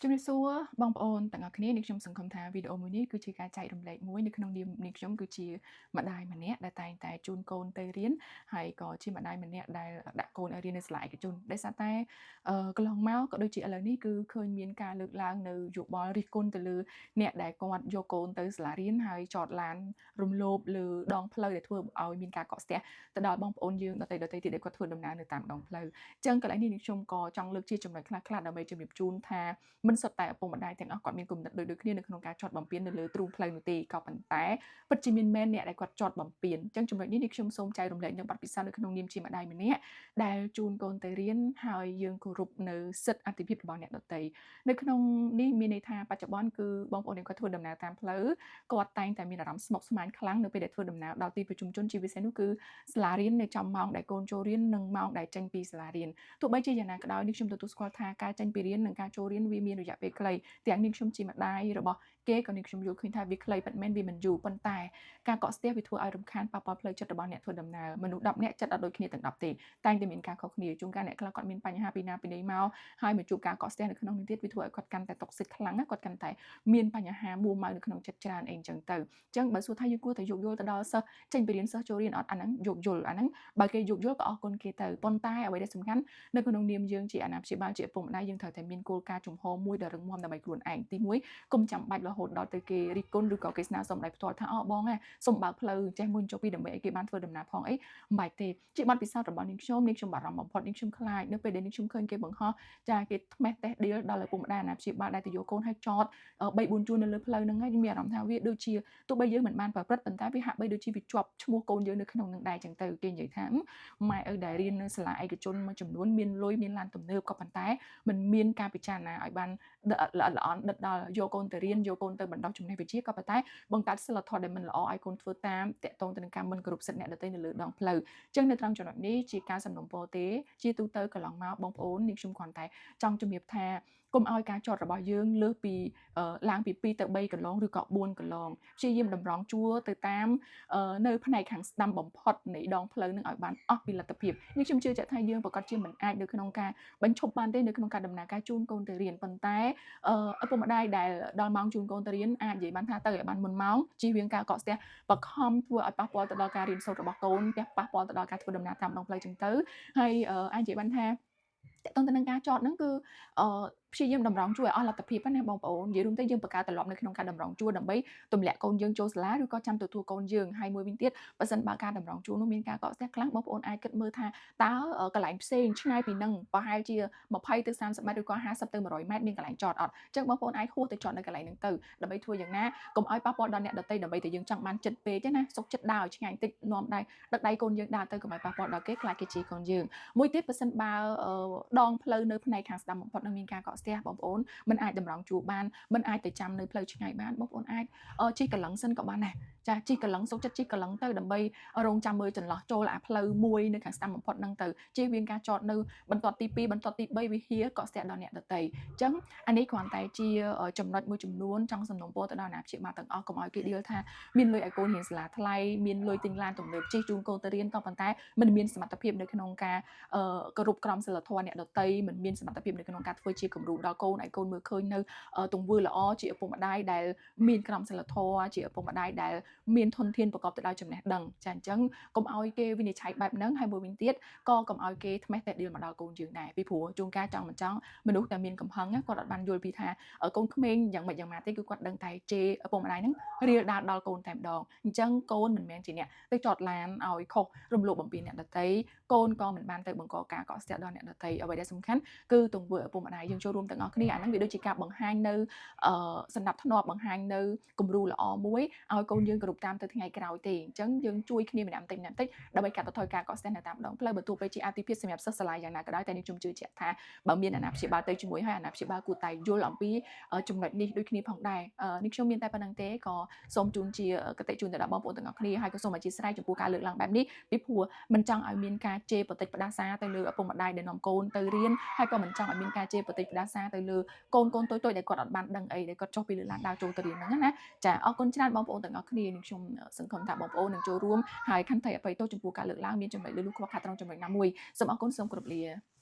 ជំរាបសួរបងប្អូនទាំងអស់គ្នានាងខ្ញុំសង្ឃឹមថាវីដេអូមួយនេះគឺជាការចែករំលែកមួយនៅក្នុងនាមនាងខ្ញុំគឺជាម្ដាយម្នាក់ដែលតែងតែជូនកូនទៅរៀនហើយក៏ជាម្ដាយម្នាក់ដែលដាក់កូនឲ្យរៀននៅសាលាឯកជនដោយសារតែកន្លងមកក៏ដូចជាឥឡូវនេះគឺឃើញមានការលើកឡើងនៅយោបល់រិះគន់ទៅលើអ្នកដែលគាត់យកកូនទៅសាលារៀនហើយចតឡានរំលោភលើដងផ្លូវដែលធ្វើឲ្យមានការកកស្ទះទៅដល់បងប្អូនយើងដទៃៗទៀតដែលគាត់ធ្វើដំណើរនៅតាមដងផ្លូវអញ្ចឹងកន្លែងនេះនាងខ្ញុំក៏ចង់លើកជាចំណុចខ្លះៗដើម្បីជម្រាបជូនថា មិនសុទ្ធតែឪពុកម្ដាយទាំងអស់គាត់មានគំនិតដូចៗគ្នានៅក្នុងការចតបំពាននៅលើទ្រូងផ្លូវនោះទេក៏ប៉ុន្តែពិតជាមានមែនអ្នកដែលគាត់ចតបំពានអញ្ចឹងចំណុចនេះនេះខ្ញុំសូមចែករំលែកនៅបទពិសោធន៍នៅក្នុងនាមជាម្ដាយម្នាក់ដែលជូនកូនទៅរៀនហើយយើងគោរពនៅសិទ្ធិអតិភិបរបស់អ្នកដទៃនៅក្នុងនេះមានន័យថាបច្ចុប្បន្នគឺបងប្អូនដែលគាត់ធ្វើដំណើរតាមផ្លូវគាត់តែងតែមានអារម្មណ៍ស្មុគស្មាញខ្លាំងនៅពេលដែលធ្វើដំណើរដល់ទីប្រជុំជនជាពិសេសនោះគឺសាលារៀននៅចំម៉ោងដែលកូនចូលរៀននិងម៉ោងដែលចេញពីសាលារៀន ទោះបីជាយ៉ាងណាក៏ដោយនេះខ្ញុំទទួលស្គាល់ថាការចេញពីរៀននិងការចូលរៀនវាមានរយៈពេលខ្លីទាំងនេះខ្ញុំជាម្ដាយរបស់គេក៏នេះខ្ញុំយល់ឃើញថាវាខ្លីពិតមែនវាមិនយូរប៉ុន្តែការកកស្ទះវាធ្វើឲ្យរំខានប៉ះពាល់ផ្លូវចិត្តរបស់អ្នកធ្វើដំណើរមនុស្ស10នាក់ចិត្តអត់ដូចគ្នាទាំង10ទេតែងតែមានការខុសគ្នាជួនកាលអ្នកខ្លះគាត់មានបញ្ហាពីណាពីណីមកហើយមកជួបការកកស្ទះនៅក្នុងនេះទៀតវាធ្វើឲ្យគាត់កាន់តែតុកសិតខ្លាំងគាត់កាន់តែមានបញ្ហាមួម៉ៅនៅក្នុងចិត្តច្រើនអីចឹងទៅអញ្ចឹងបើសួរថាយើងគួរតែយោគយល់ទៅដល់សិស្សចេញពីរៀនសិស្សចូលរៀនអត់អាហ្នឹងយោគយល់អាហ្នឹងបើគេយោគយល់ក៏អរគុណគេទៅប៉ុន្តែអ្វីដែលសំខាន់ នៅក្នុងនាមយើងជាអាណាព្យាបាលជាឪពុកម្ដាយយើងត្រូវតែមានគោលការណ៍ជំហរមួយដ៏រឹងមាំដើម្បីខ្លួនឯងទី1កុំចាំបាច់រហូតដល់ទៅគេរិះគន់ឬក៏គេស្នើសុំដៃផ្ទាល់ថាអូបងហ៎សុំបើកផ្លូវចេះមួយចុះពីដើម្បីឲ្យគេបានធ្វើដំណើរផងអីមិនបាច់ទេជាបទពិសោធន៍របស់នាងខ្ញុំនាងខ្ញុំបារម្ភបំផុតនាងខ្ញុំខ្លាចនៅពេលដែលនាងខ្ញុំឃើញគេបង្ហោះចាគេថ្មេះតេះដៀលដល់ឪពុកម្ដាយអាណាព្យាបាលដែលទៅយកកូនឲ្យចត3 4ជួរនៅលើផ្លូវហ្នឹងហើយមានអារម្មណ៍ថាវាដូចជាទោះបីយើងមិនបានប្រព្រឹត្តប៉ុន្តែវាហាក់បីដូចជាវាជាប់ឈ្មោះកូនយើងនៅក្នុងនឹងដែរចឹងទៅគេនិយាយថាម៉ែឪដែលរៀននៅសាលាឯកជនមួយចំនួនមានលុយមានឡានទំនើបក៏ប៉ុន្តែมันមានការពិចារណាឲ្យបានល្អិតល្អន់ដិតដល់យកកូនទៅរៀនយកកូនទៅបណ្ដុះចំណេះវិជ្ជាក៏ប៉ុន្តែបង្កើតសីលធម៌ដែលមិនល្អឲ្យកូនធ្វើតាមតាក់ទងទៅនឹងការមិនគោរពសិទ្ធិអ្នកដទៃនៅលើដងផ្លូវអញ្ចឹងនៅត្រង់ចំណុចនេះជាការសំណូមពរទេជាទូទៅកន្លងមកបងប្អូននាងខ្ញុំគ្រាន់តែចង់ជំរាបថាកុំឲ្យការចតរបស់យើងលើសពីឡើងពី2ទៅ3កន្លងឬក៏4កន្លងព្យាយាមតម្រង់ជួរទៅតាមនៅផ្នែកខាងស្ដាំបំផុតនៃដងផ្លូវនឹងឲ្យបានអស់ពីលទ្ធភាពនេះខ្ញុំជឿជាក់ថាយើងប្រកាសជាមិនអាចនៅក្នុងការបញ្ឈប់បានទេនៅក្នុងការដំណើរការជូនកូនទៅរៀនប៉ុន្តែឪពុកម្ដាយដែលដល់ម៉ោងជូនកូនទៅរៀនអាចនិយាយបានថាទៅឲ្យបានមុនម៉ោងជៀសវាងការកកស្ទះបខំធ្វើឲ្យប៉ះពាល់ទៅដល់ការរៀនសូត្ររបស់កូនប៉ះពាល់ទៅដល់ការធ្វើដំណើរតាមដងផ្លូវចឹងទៅហើយអាចនិយាយបានថាតកតងទៅនឹងការចតហ្នឹងគឺអឺព្យាយាមតម្រង់ជួរឲ្យអស់លទ្ធភាពណាបងប្អូននិយាយរួមទៅយើងបង្កើតត្រឡប់នៅក្នុងការតម្រង់ជួរដើម្បីទម្លាក់កូនយើងចូលសាលាឬក៏ចាំទទួលកូនយើងហើយមួយវិញទៀតបើសិនបើការតម្រង់ជួរនោះមានការកកស្ទះខ្លាំងបងប្អូនអាចគិតមើលថាតើកន្លែងផ្សេងឆ្ងាយពីនឹងប្រហែលជា20ទៅ30ម៉ែត្រឬក៏50ទៅ100ម៉ែត្រមានកន្លែងចតអត់អញ្ចឹងបងប្អូនអាចហួសទៅចតនៅកន្លែងហ្នឹងទៅដើម្បីធ្វើយ៉ាងណាកុំឲ្យប៉ះពាល់ដល់អ្នកដទៃដើម្បីតែយើងចង់បានចិត្តពេកណាសុកចិត្តដើរឲ្យឆ្ងាយតិចនាំដៃដឹកដៃកូនយើងដើរទៅកុំឲ្យប៉ះពាល់ដល់គេខ្លាចគេជេរកូនយើងមួយទៀតបើសិនបើដងផ្លូវនៅផ្នែកខាងស្ដាំបំផុតនឹងមានការកកស្ទះបងប្អូនមិនអាចតម្រង់ជួរបានមិនអាចទៅចាំនៅផ្លូវឆ្ងាយបានបងប្អូនអាចជិះកន្លឹងសិនក៏បានដែរចាជិះកន្លឹងសុកចិត្តជិះកន្លឹងទៅដើម្បីរងចាំមើលចន្លោះចូលអាផ្លូវមួយនៅខាងស្ដាំបំផុតហ្នឹងទៅជៀសវាងការចតនៅបន្ទាត់ទី2បន្ទាត់ទី3វិហារកកស្ទះដល់អ្នកដទៃអញ្ចឹងអានេះគ្រាន់តែជាចំណុចមួយចំនួនចង់សំណូមពរទៅដល់អាណាព្យាបាលទាំងអស់កុំឲ្យគេដៀលថាមានលុយឲ្យកូនរៀនសាលាថ្លៃមានលុយទិញឡានទំនើបជិះជូនកូនទៅរៀនក៏ប៉ុន្តែមិនមានសមត្ថភាពនៅក្នុងការគោរពក្រមសីលធម៌អ្នកដទៃមិនមានសមត្ថភាពនៅក្នុងការធ្វើជាគំរូដល់កូនឲ្យកូនមើលឃើញនៅទង្វើល្អជាឪពុកម្ដាយដែលមានក្រមសីលធម៌ជាឪពុកម្ដាយដែលមានធនធានប្រកបទៅដោយចំណេះដឹងចាអញ្ចឹងកុំឲ្យគេវិនិច្ឆ័យបែបហ្នឹងហើយមួយវិញទៀតក៏កុំឲ្យគេថ្មេះតែដៀលមកដល់កូនយើងដែរពីព្រោះជួនកាលចង់មិនចង់មនុស្សតែមានកំហឹងគាត់អត់បានយល់ពីថាកូនក្មេងយ៉ាងម៉េចយ៉ាងម៉ាទេគឺគាត់ដឹងតែជេរឪពុកម្ដាយហ្នឹងរៀលដាលដល់កូនតែម្ដងអញ្ចឹងកូនមិនមែនជាអ្នកទៅចតឡានឲ្យខុសរំលោភបំពានអ្នកដទៃកូនក៏មិនបានទៅបង្កការកកស្ទះដល់អ្នកដទៃអ្វីដែលសំខាន់គឺទង្វើឪពុកម្ដាយយើងចូលរួមទាំងអស់គ្នាអាហ្នឹងវាដូចជាការបង្ហាញនៅសន្តិភាពបង្ហាញនៅគំរូល្អមួយឲ្យកូនយើងគោរពតាមទៅថ្ងៃក្រោយទេអញ្ចឹងយើងជួយគ្នាម្នាក់បន្តិចម្នាក់បន្តិចដើម្បីកាត់បន្ថយការកកស្ទះនៅតាមដងផ្លូវបើទោះបីជាអាទិភាពសម្រាប់សិស្សសាលាយ៉ាងណាក៏ដោយតែនេះខ្ញុំជឿជាក់ថាបើមានអាណាព្យាបាលទៅជាមួយហើយអាណាព្យាបាលគួរតែយល់អំពីចំណុចនេះដូចគ្នាផងដែរនេះខ្ញុំមានតែប៉ុណ្្នឹងទេក៏សូមជូនជាកតិជូនទៅដល់បងប្អូនទាំងអស់គ្នាហើយក៏សូមអធិស្ឋានចំពោះការលើកឡើងបែបនេះពីព្រោះមិនចង់ឲ្យមានការជេរបតិចផ្ដាសាទៅលើឪពុកម្ដាយដែលនាំកូនទៅរៀនហើយក៏មិនចង់ឲ្យមានការជេរបតិចផ្ដាសាទៅលើកូនកូនតូចៗដែលគាត់អត់បានដឹងអីដែលគាត់ចុះពីលើឡានដើរចូលទៅរៀនហ្នឹងណាចាអរគុណច្រើនបងប្អូនទាំងអស់គ្នានឹងខ្ញុំសង្ឃឹមថាបងប្អូននឹងចូលរួមហើយខន្តីអភ័យទោសចំពោះការលើកឡើងមានចំណុចលើលុះខ្វះខាតត្រង់ចំណុចណាមួយសូមអរគុណសូមគោរពលា។